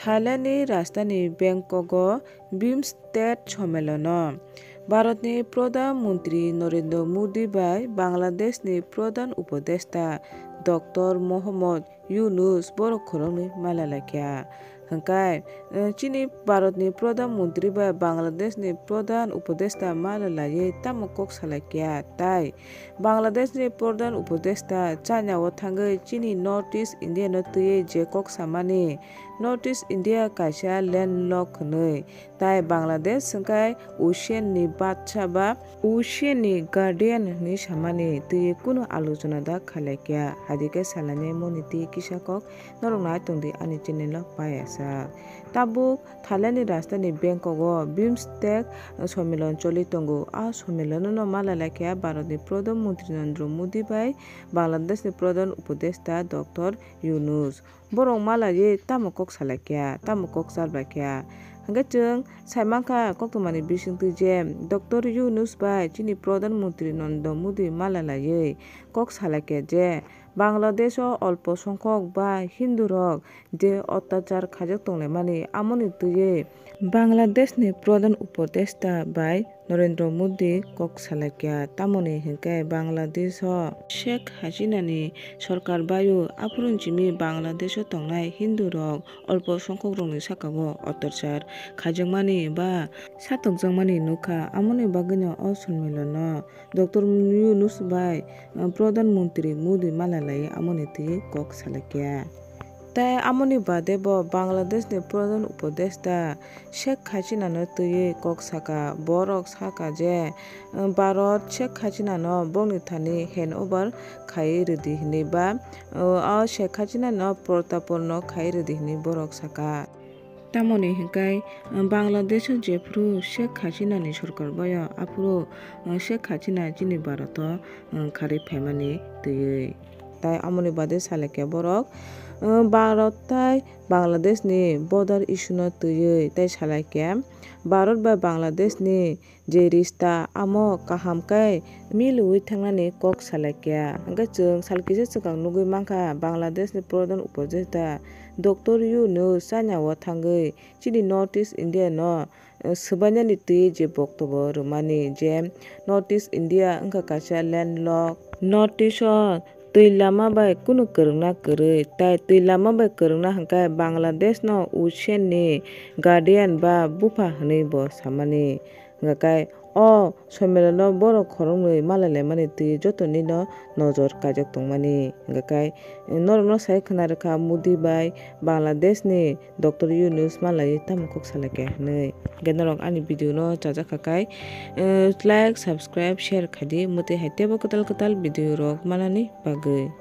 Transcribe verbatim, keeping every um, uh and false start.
Thailandni rajdhani Bangkok-o BIMSTEC sommelono Bharatni Pradhan Mantri Narendra Modi bai Bangladeshni Pradhan Upodeshta Doctor Mohammad Yunus borok khoroknwi malalaikha. Hwnkhe, eh, chini Bharatni Pradhan Mantri bai Bangladeshni Pradhan Upodeshta malalaiwi tamo kok salaikha, tai Bangladeshni Pradhan Upodeshta China-o thangwi chini North East India-no twiwi je kok samani, North East India kaisa landlock hwnwi, tai Bangladesh hwnkhe Ocean-ni batsa ba Ocean-ni guardian hwnwi samani twiwi kunu alochona da khailaikha. Hadikhe salainai moni twi kisa kok norok nai tongdi ani channel-o paiyasak. Tabuk Thailandni rajdhani Bangkok-o BIMSTEC sommelon choli tongo. A sommelono malalaikha Bharatni Pradhan Mantri Narendra Modi bai Bangladeshni Pradhan Upodeshta Doctor Yunus. Borok malaiwi tamo kok salaikha, tamo kok chalbaikha. Hwnkhe chwng saimankha koktwmani bisingtwi je Doctor Yunus bai chini Pradhan Mantri Narendra Modi malaiwi kok salaikha je Bangladesh-o olpo songkhok ba Hindu rok je otyachar khaijak tonglaimani, amoni twiwi Bangladeshni Pradhan Upodeshta bai Narendra Modi kok salaikha. Tamoni hwnkhe Bangladesh-o Sheikh Hasinani sorkar bai-o aphuru simi Bangladesh-o tongnai Hindu rok olpo songkhok rokni saka-o otyachar khaijakmani ba satokjakmani nukha. Amoni bagwino o sommelono Doctor Yunus bai, uh, Pradhan Mantri Modi malaiwi amoni twi kok salaikha. Tai amoni bade bo Bangladeshni Pradhan Upodeshta Sheikh Hasinano twiwi kok saka. Borok saka je, uh, Bharat Sheikh Hasinano bongni thani hand over khai rwdi hwnwi ba, uh, o Sheikh Hasinano protapurno khai rwdi hwnwi borok saka. Tamoni hwnkhe, Bangladesh-o jephru Sheikh Hasinani sorkar bai-o, aphuru Sheikh Hasina chini Bharat-o kharwi phaimani twiwi. Tai amoni bade salaikha borok, Bharat tai Bangladesh-ni border issue-no twiwi, tai salaikha Bharat bai Bangladesh-ni je rista amo kaham khe milwi thangnani kok salaikha. Hwnkhe chwng sal kisa swkang nugwi mankha, Bangladeshni Pradhan Upodeshta Doctor Yunus China-o thangwi chini North East India-no, eh, swbainani twi je boktobo rwmani, je North East India wngkha kaisa landlock. North East-o twi lama bai kunu kwrwngna kwrwi, tai twi lama bai kwrwngna hwnkhe Bangladesh-no Ocean-ni guardian ba bupha hwnwi bo samani. Hwnkhe o sommelono borok khoroknwi malailaimani twi jotonino nojor kaijak tongmani. Hwnkhe norokno sai khwna rwkha Modi bai Bangladeshni Doctor Yunus malaiwi tamo kok salaikha hwnwi. Hwnkhe norok ani video no chajakha khai, eh, like, subscribe, share khaidi, mwtwi hai teibo kwtal kwtal video rok manani bagwi.